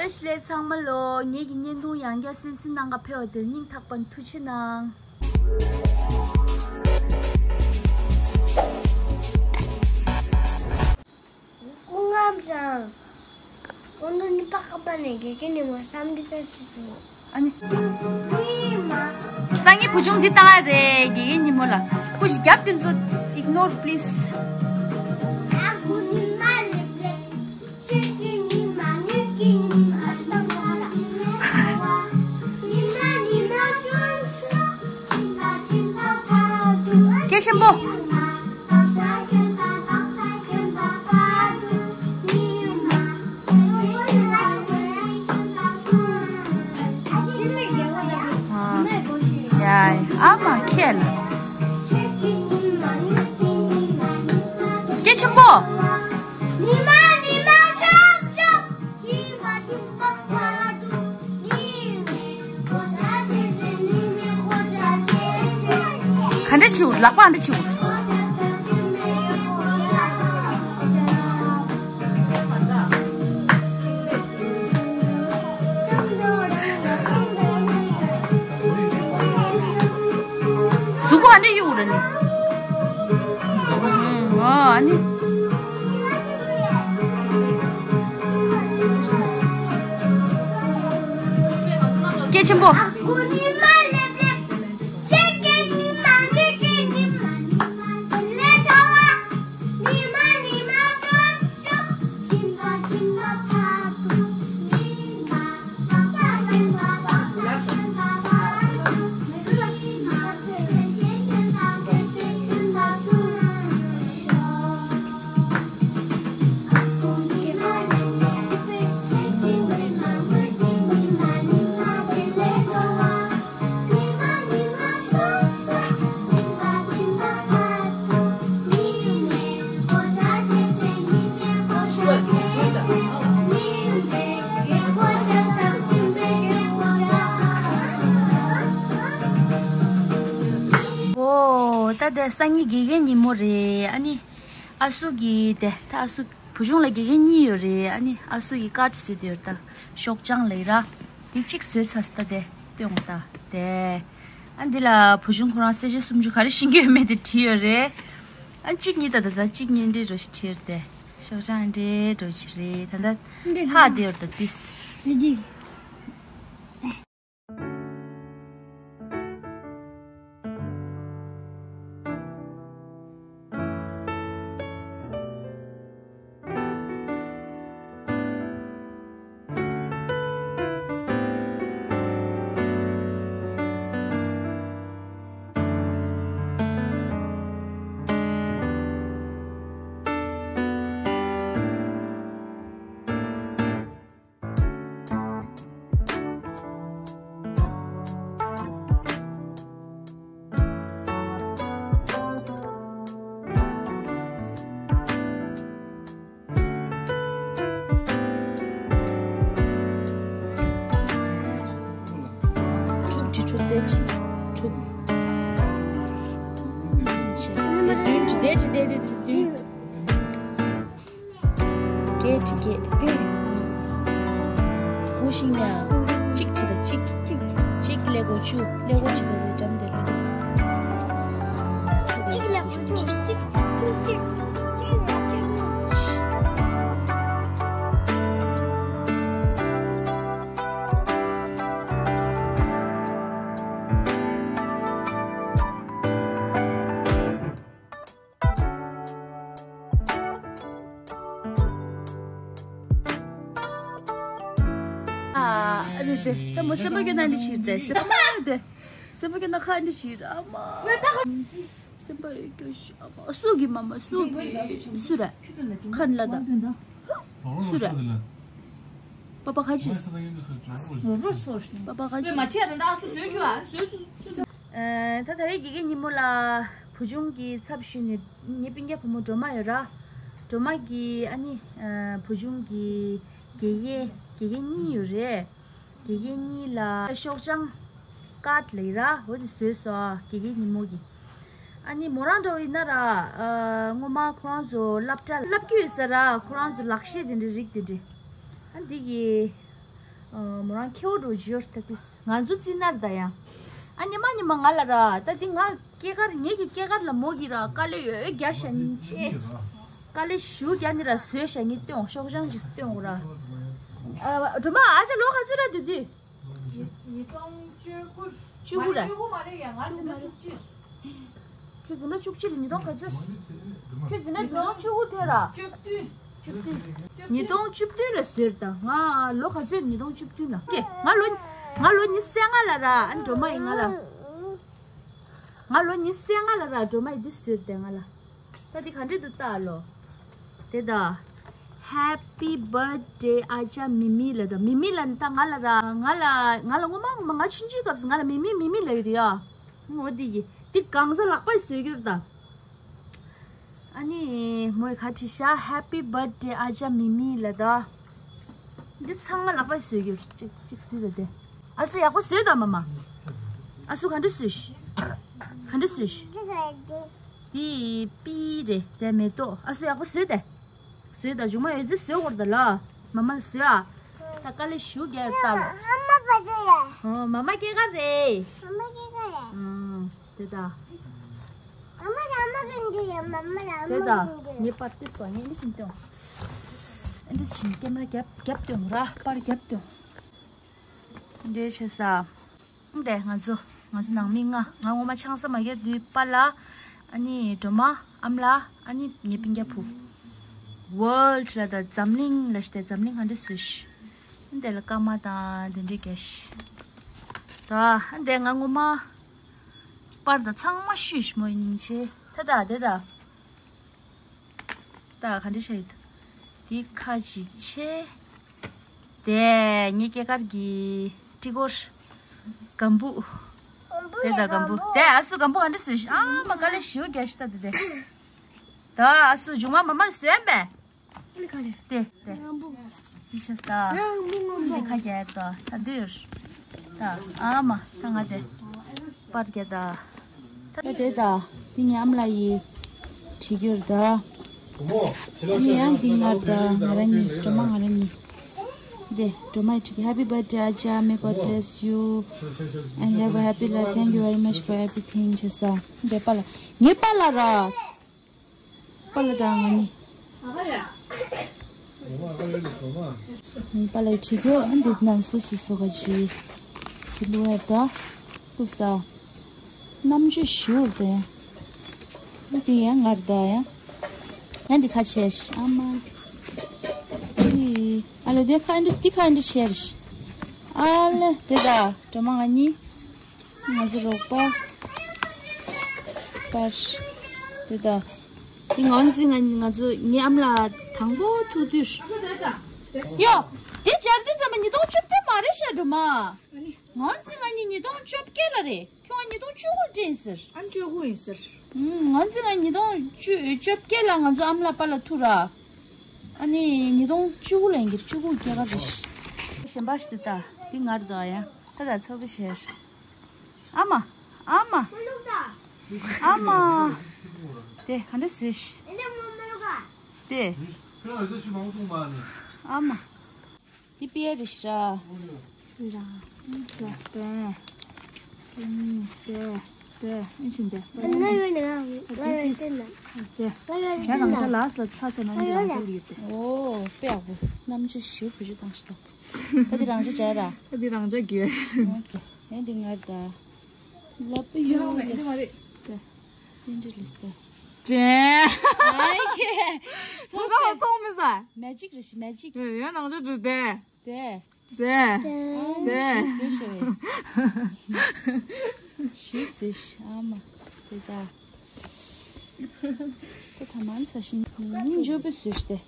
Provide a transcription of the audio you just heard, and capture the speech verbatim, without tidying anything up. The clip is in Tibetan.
ལས་ཚང་མ་ལོ། ངེད་ཀྱི་བརྙན་ཐུང་ཡང་བསྐྱར་གསན་གཟིགས་གནང་ག་ཕེབས་པ་དེར་སྙིང་ཐག་པ་ནས་ཐུགས་རྗེ་གནང་། སྐུ་ངམ་ཚང་། ཀུན་ཏུ་ནི་པ་ཁ་པ་ནས་དགེ་རྒན་ཉི་མ་བསམ་གྱི་ལྟ་ཞིག་སོང་། ཨ་ནི། སང་ཉིན་བུ་ཆུང་འདི་བཏང་ཡ་རེད། དགེ་རྒན་ཉི་མོ་ལ་སྐུ་ཞིག་རྒྱབ་དེ་ཚོ་ignore please། སྐད་ཆེན་པོ། ཡ། ཨ་མ་ཁྱེད་ལ། སྐད་ཆེན་པོ། ག་འདྲ་བྱེད་འུར། ལག་པ་འདྲ་བྱེད་འུར། གཟུགས་པོ་ཨ་འདྲ་གཡུག་ར་ནི། ཨ་ནི། སྐད་ཆེན་པོ། ཨོ། ད་དེ་སང་ཉིན་དགེ་རྒན་ཉིན་མོ་རེད། ཨ་ནི་ཨ་སུ་གི་དེ་ད་ཨ་སུ་བུ་ཆུང་ལ་དགེ་རྒན་གཉིས་ཡོད་རེད། ཨ་ནི་ཨ་སུ་གི་ཀར་བཟོས་ཏེ་ཡོད་ད། ཤོག་བྱང་ལས་ར། དེ་གཅིག་བཟོས་ཚར་ད་དེ་སྟོན་ད་དེ། ཨ་འདི་ལ་བུ་ཆུང་ཁོ་རང་གསལ་བྱེད་སུམ་ཅུ་ག་རེ་ཤེས་ཀྱི་ཡོད་མེད་དེ་བྲིས་ཡོད་རེད། ཨ་གཅིག་གཉིས་ད་ད་ད་གཅིག་གཉིས་འདྲེ་འགྲོ་ཞིག་བྲིས་ཡོད་དེ། ཤོག་བྱང་འདྲེ་འགྲོ་ཞིག་རེད་ད་ད། ཧ་དེ་ཡོད་ད་དིས། ཕྲུག་ཁྲི་ཕྲུག་དེ་ཁྲི་ཕྲུག་དེ་བདུན་ཁྲི་དེ་ཁྲི་དེ་དེ་དེ་བདུན། བརྒྱད་ཁྲི་བརྒྱད། བདུན། དགུ་ཤིང་ཡ། གཅིག་ཁྲི་དང་གཅིག་གཅིག་ཀླད་ཀོར་བཅུ། ཀླད་ཀོར་ཁྲི་དང་དེ་འགྲམ་དེ་ཀླད་ཀོར། གཅིག་ཀླད་ཀོར་བཅུ། གཅིག་གཅིག་གཅིག་གཅིག་ལ་གཅིག་ལ། ཨ་ནི་དེ་ད་མོ་སེམས་པ་སྐྱོ་ན་འདི་ཕྱིར་དེ་སེམས་པ་དེ་སེམས་པ་སྐྱོ་ན་ཁ་འདི་ཕྱིར་ཨ་མ། སེམས་པ་སྐྱོ་ཤི་ཨ་མ། སུ་གི་མ་མ་སུ་གི་སུ་ར་ཁ་ན་ལ་ད་སུ་ར། པ་པ་ཁ་ཅིས། པ་པ་ཁ་ཅིས། ཨ། ད་ད་རེས་དགེ་རྒན་ཉིན་མོ་ལ་བུ་ཆུང་གི་ཚབ་ཞུས་ནས་ངའི་སྤུན་ཀྱག་བུ་མོ་སྒྲོལ་མ་ཡོད་ར། སྒྲོལ་མ་གི་ཨ་ནི་བུ་ཆུང་གི་དགེ་རྒན་དགེ་རྒན་གཉིས་ཡོད་རེད། དགེ་རྒན་གཉིས་ལ་ཤོག་བྱང་ཀར་ལས་ར་འོ་དེ་བཟོས་སོ་དགེ་རྒན་ཉིན་མོ་གི། ཨ་ནི་མོ་རང་འདྲ་བོ་ཡིན་ན་ར། སྔོན་མ་ཁོ་རང་ཚོ་སློབ་གྲྭ་སློབ་རྒྱུ་ཡོད་ས་ར་ཁོ་རང་ཚོ་ལག་ཤེས་དེ་འདྲ་རིགས་དེ་འདྲ། ཨ་འདི་གི། མོ་རང་ཁེའུ་རུ་འབྱོར་ད་དེས་ང་ཚོ་རྩི་ནར་ད་ཡང་། ཨ་ཉི་མ་ཉི་མ་ང་ལ་ར་ད་དེ་ང་སྐྱེས་སྐར་ངེད་ཀྱི་སྐྱེས་སྐར་ལ་མོ་གི་ར་དཀའ་ལས་ཡོད་རྒྱ་ཤ་ཉིན་ཆེ། དཀའ་ལས་ཞུ་རྒྱ་ནི་ར་བཟོས་ཤ་ཉི་སྟོན་ཤོག་ཅང་ཞིག་སྟོན་འོ་ར། ཨ་སྒྲོལ་མ་ཨ་ཅག་ལོ་ག་ཚོད་ར་དུས་དུས། ཉིས་སྟོང་བཅུ་དགུ། བཅུ་དགུ་རེད། བཅུ་དགུ་མ་རེད་ཡ། ང་འཛིན་གྲྭ་བཅུ་གཅིག་ཁྱོད་འཛིན་གྲྭ་བཅུ་གཅིག་ལ་ཉིས་སྟོང་ག་ཚོད། ཁྱོད་འཛིན་གྲྭ་ཉིས་སྟོང་བཅུ་དགུ་ཐོན་ར། བཅུ་བདུན། བཅུ་བདུན། ཉིས་སྟོང་བཅུ་བདུན་ལ་བཟོས་ད་ང་ལོ་ག་ཚོད། ཉིས་སྟོང་བཅུ་བདུན་ལ་ཀེ་ང་ལོ་ང་ལོ་ཉི་ཤུ་རྩ་ལྔ་ལ་ར། ཨ་ནི་སྒྲོལ་མ་ཡིན་ང་ལ། ང་ལོ་ཉི་ཤུ་རྩ་ལྔ་ལ་ར་སྒྲོལ་མ་ཡིན་འདི་བཟོས་ད་ང་ལ། ད་འདི་ག་འདྲས་འདུག་ལྟ་ལོ། དེ་ད། Happy birthday ཨ་ཅག་མི་མི་ལ་ད་མི་མི་ལ་ད་ང་ལ་ར་ང་ལ་ང་ལ་ངོ་མ་ངོ་མ་ང་ཆུང་ཆུང་སྐབས་སུ་ང་ལ་མི་མི་མི་མི་ལ་ཡོད་རེད་ཡ། འོ་འདི་གི་འདི་གང་ཟག་ལག་པ་བཟོས་གྱུར་ད། ཨ་ནི་མོས་ག་བྲིས་ཤག Happy birthday ཨ་ཅག་མི་མི་ལ་ད། འདི་ཚང་མ་ལག་པ་བཟོས་གྱུར་ཅིག་ཅིག་སྲིད་ད་དེ། ཨ་སུ་ཡག་པོ་བཟོས་ད་མ་མ། ཨ་སུ་ག་འདྲས་བཟོས་ཤི། ག་འདྲས་བཟོས་ཤི། དེ་པི་རེད་དེ་མེ་ཏོག་ཨ་སུ་ཡག་པོ་བཟོས་ཏེ། བཟོས་ད་མཇུག་མ་ཡོད་ཚད་བཟོས་འོར་ད་ལ། མ་མ་བཟོས་ཨ། ད་དཀའ་ལས་ཞུ་རྒྱལ་ལྟ་ལ། ཨ་མ་པ་དེ་ཡ། ཨོ་མ་མ་སྐྱེས་སྐར་རེད། མ་མ་སྐྱེས་སྐར་རེད། ཨང་དེ་ད། མ་མ་ར་མ་གན་གི་ཡ་མ་མ་ར་དེ་ད་མ་གན་གི། ངའི་པར་ཏི་སོ་ངས་ཨེ་འདྲས་ཤིན་སྟོན། ཨེ་འདྲས་ཤིན་ཀེམ་ར་རྒྱབ་རྒྱབ་སྟོན་ར་པར་རྒྱབ་སྟོན། འདྲེ་ཆེ་ས། འདི་ང་ཚོ་ང་ཚོ་ནང་མི་ལྔ། ང་ངོ་མ་ཆང་ས་མ་རྒྱག་དུས་པཱ་ལགས། ཨ་ནི་སྒྲོལ་མ། ཨ་མ་ལགས། ཨ་ནི་ངའི་སྤུན་ཀྱག་བུ། World ལ་ད་འཛམ་གླིང་ལ་ཞིག་དེ་འཛམ་གླིང་ག་འདྲ་བཟོས་ཤི། འདི་ལ་སྐར་མ་དང་དེ་འདྲའི་རྒྱག་ཤི། ད་འདི་ང་ངོ་མ་པར་ད་ཚང་མ་བཤུས་ཤི་མོ་སྙིང་རྗེ། ད་ད་དེ་ད། ད་ག་འདྲ་བྱས་ཡོད། དེ་ཁ་ཅིག་ཆེ། དེ་ངའི་སྐྱེས་སྐར་གྱི་ཏྲི་གོར། སྒམ་བུ། དེ་ད་སྒམ་བུ། དེ་ཨ་སུ་སྒམ་བུ་ག་འདྲ་བཟོས་ཤི། ཨ་མ་དཀའ་ལས་ཞེ་པོ་རྒྱག་ཤི་ད་དེ་དེ། ད་ཨ་སུ་མཇུག་མ་མ་མ་བཟོས་པས། དེ་དེ། དེ་ཆ་ས། དེ་ཁ་རྒྱག་ད་ད་འདི་ཡོད། ད་ཨ་མ་ད་ང་དེ། པར་རྒྱག་ད། ད་དེ་ད། དེ་ཉམས་ལ་ཡི། བྲིས་རྒྱུར་ད། ཨ་ནི་ཡང་འདི་ངར་ད་ང་རང་ཉིད་སྒྲོལ་མ་ང་རང་ཉིད། འདི་སྒྲོལ་མ་ཡི་བྲིས་ཀྱི། Happy birthday ཨ་ཅག May God bless you and have a happy life. Thank you very much for everything བྱས་ས། འདི་པཱ་ལགས། ངའི་པཱ་ལགས་ར། པཱ་ལགས་དང་ང་གཉིས། ཨ་ཕ་ཡ། ཨ་ཕ་ལགས་ཀྱིས་བྲིས་རྒྱུ་ཨ་འདི་ནང་སོ་སོ་སོ་ག་ཅི། དེ་ལུ་ཡ་ད། ལུ་ས། རྣམ་དཔྱོད་ཞུ་བ་དེ། ཨ་འདི་ཡང་ངར་ད་ཡ། ཡང་འདི་ཁ་ཆེ་ཤི་ཨ་མ། ཨི། ཨ་ལེ་འདི་ཁ་འདི་འདི་ཁ་འདི་ཆེ་ཤི། ཨ་ལེ་འདི་ད་སྒྲོལ་མ་ང་གཉིས། ང་ཚོ་རོགས་པ། པར། དེ་ད། དེ་ང་ཚོ་ང་ང་ཚོ་ངའི་ཨ་མ་ལགས་དང་པོ་ཐུག་དུས། ཡོ། དེ་སྦྱར་དུས་ཙམ་པ་ཉིས་སྟོང་བཅུ་བདུན་མ་རེད་ཤག་སྒྲོལ་མ། ང་ཚོ་ང་གཉིས་ཉིས་སྟོང་བཅོ་བརྒྱད་ལ་རེད། ཁྱོད་ང་ཉིས་སྟོང་བཅུ་དགུ་དྲན་ཟེར། ཨ་བཅུ་དགུ་ཡིན་ཟེར། ཨུམ་ང་ཚོ་ང་ཉིས་སྟོང་བཅུ་བཅོ་བརྒྱད་ལ་ང་ཚོ་ཨ་མ་ལགས་པཱ་ལགས་ཐུག་ར། ཨ་ནི་ཉིས་སྟོང་བཅུ་དགུ་ལ་ཡིན་གྱི་བཅུ་དགུ་སྐྱེས་སྐར་རེད་ཤག་གཞན་པ་ཞིག་ད་ལྟ་འདི་ངར་འདུག་ཡ། ད་ད་ཚོགས་པ་བྱས། ཨ་མ། ཨ་མ། ཨ་མ། དེ་ག་འདྲ་བཟོས་ཤི། དེ། ཨ་མ། དེ་པི་ཡ་རེད་ཤི་ར། ར། དེ། དེ། དེ། དེ། ཨེ་ཆིན་དེ། དེ། ཡ་རང་ཅག་ལགས་ལ་ཚ་ཚ་ན་འདི་རང་ཅག་ལ་ཡོད་དེ། ཨོ། དཔེ་ཡག་པོ། རྣམ་དཔྱོད་ཞེ་པོ་བེད་སྤྱོད་བཏང་ཤི་ད། ད་འདི་རང་ཅག་བྱས་ར། ད་འདི་རང་ཅག་གི། ཨོ་ཁེ། ཨེ་འདི་ངར་ད། ལབ་ཡོད་རེད། ད། ཨེ་འདི་ལིས་ད། ཅན། ཨའི་ཁེ། ཚོགས་པ་མཐོང་མི་ས། མེ་ཇིག་རེད་ཤི་མེ་ཇིག་ཡང་ནང་ཆ་འགྲོ་དེ། དེ། དེ། དེ། ཞིག་ཟོས་ཤི་བས། ཞིག་ཟོས་ཤི་ཨ་མ། དེ་ད། དེ་ད་མང་ཚ་ཤི་ནི་འཇོ་བོ་ཟོས་ཤི་དེ།